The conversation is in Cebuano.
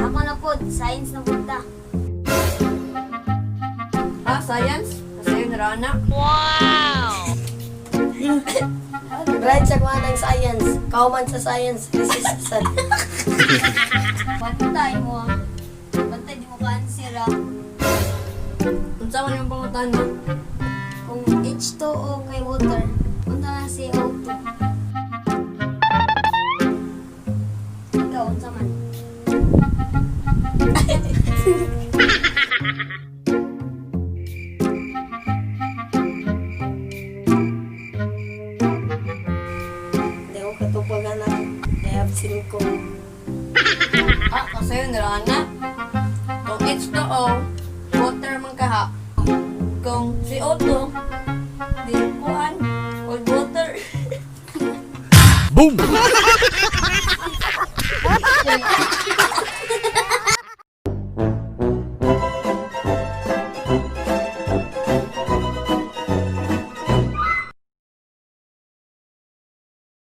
Ako na pod, science na punta. Ah, science? Kasayo na ra na. Right sa kuha ng science. Kauman sa science. Resistant. Bantay mo ah. Bantay di mo ka-answer ah. Unsa man yung pangutana? Kung H2O kay water, unsa na CO2? Ikaw, unsa man? Hindi ako katupag anak. I have ko. Ah, kasayo na ra na. Kung H2O, water man kaha. Kung CO2, di kuan, cold water. Boom!